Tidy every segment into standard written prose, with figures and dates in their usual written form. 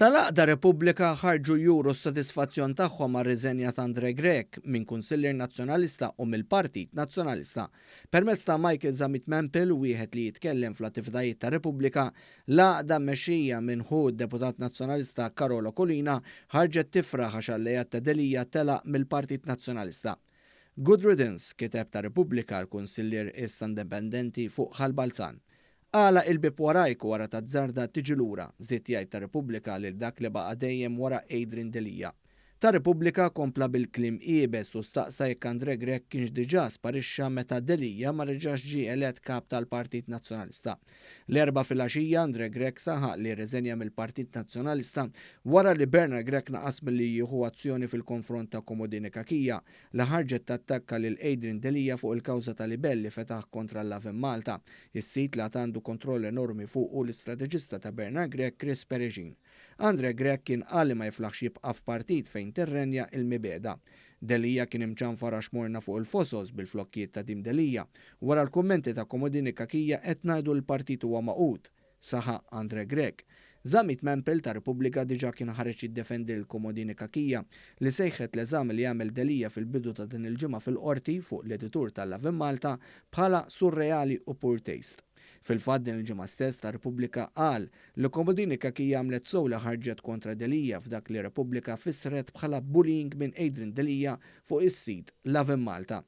Tal-għaqda Repubblika ħarġu juru s-sodisfazzjon tagħhom għar-riżenja ta' Andre Grech minn Kunsillier Nazzjonalista u mill-Partit Nazzjonalista. Permezz ta' Michael Zammit Mampel, wieħed li jitkellem fl-attivitajiet ta' Repubblika, l-għaqda mmexxija minn ħu d-Deputat Nazzjonalista Karol Aquilina ħarġet tifraħ għax alleat ta' Delia telaq mill-Partit Nazzjonalista. Good riddance, kiteb ta' Repubblika l-Kunsillier issa indipendenti fuq Ħal Balzan. Agħlaq il-bieb warajk u ara tazzarda tiġi lura, żied jgħid ta' Repubblika lil dak li baqa' dejjem wara Adrian Delia. Ta' Repubblika kompla bil-kliem iebes u staqsa jekk André Grech kienx diġà sparixxa meta Delia ma reġax ġie elett Kap tal-Partit Nazzjonalista. L-Erbgħa filgħaxija André Grech saħaq li rriżenja mill-Partit Nazzjonalista wara li Bernard Grech naqas milli jieħu azzjoni fil-konfront ta' Comodini Cachia li ħarġet tattakka lil Adrian Delia fuq il-kawża ta' libell li fetaħ kontra Lovin Malta, is-sit li għad għandu kontroll enormi fuqu l-istrateġista ta' Bernard Grech Chris Peregin. Andre Grech kien qal li ma jiflaħx jibqa' f'partit fejn tirrenja il-mibegħda. Delia kien imċanfar għax morna fuq il-fosos bil-flokkijiet ta' Tim Delia. Wara l-kummenti ta' Comodini Cachia qed ngħidu li l-partit huwa magħqud. Saħaq Andre Grech. Zammit Mampel ta' Repubblika diġà kien ħareġ jiddefendi lil Comodini Cachia li sejħet l-eżami li għamel Delia fil-bidu ta' din il-ġimgħa fil-Qorti fuq l-editur ta' Lovin Malta bħala surreali u poor taste. Fil-fatt din il-ġimgħa stess ta' Repubblika qal li Comodini Cachia għamlet sew li ħarġet kontra Delia f'dak li Repubblika fissret bħala bullying minn Adrian Delia fuq is-sit Lovin Malta.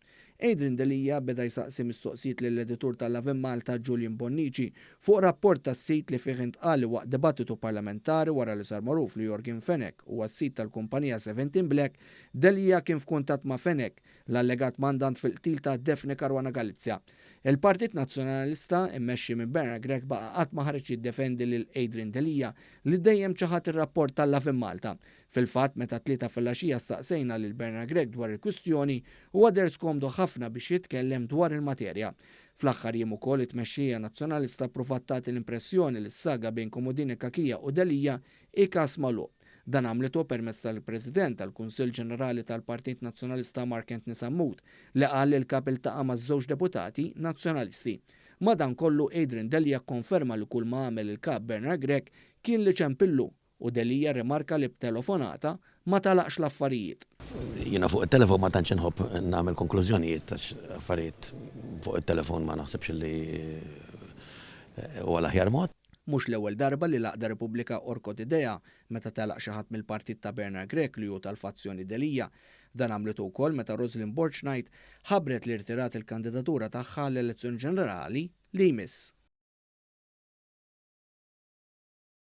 Adrian Delia beda jsaqsi mistoqsijiet lill-editur ta' Lovin Malta Julian Bonnici fuq rapport tas-sit li fih intqal li waqt dibattitu parlamentari wara li sar magħruf li Yorgen Fenech huwa s-sid tal-kumpanija Seventeen Black, Delia kien f'kuntatt ma' Fenech, l-allegat mandant fil-qtil ta' Daphne Caruana Galizia. Il-Partit Nazzjonalista, immexxi minn Bernard Grech baqa' qatt ma ħareġ jiddefendi lil Adrian Delia li dejjem ċaħad ir-rapport ta' Lovin Malta. Fil-fatt, meta t-Tlieta filgħaxija staqsejna lil Bernard Grech dwar il-kwistjoni, huwa deher skomdu ħafna biex jitkellem dwar il-materja. Fl-aħħar jiem ukoll it-tmexxija Nazzjonalista ppruvat tagħti l-impressjoni li s-saga bejn Comodini Cachia u Delia hi każ magħluq. Dan għamlitu permezz tal-President tal-Kunsill Ġenerali tal-Partit Nazzjonalista Mark Anthony Sammut li qal li l-Kap iltaqa' maż-żewġ deputati Nazzjonalisti. Madankollu Adrian Delia kkonferma li kull ma għamel il-Kap Bernard Grech kien li ċempillu U Delia rrimarka li b'telofonata ma tagħlaqx l-affarijiet. Jiena fuq it-telefon ma tantx inħobb nagħmel konklużjonijiet għax affarijiet fuq it-telefon ma naħsibx li huwa l-aħjar mod. Mhux l-ewwel darba li l-għaqda Repubblika orkot idejha meta telaq xi ħadd mill-partit ta' Bernard Grech li hu tal-fazzjoni Delia. Dan għamlitu wkoll meta Roselyn Borg Knight ħabbret li rtirat il-kandidatura tagħha għall-elezzjoni ġenerali li jmiss.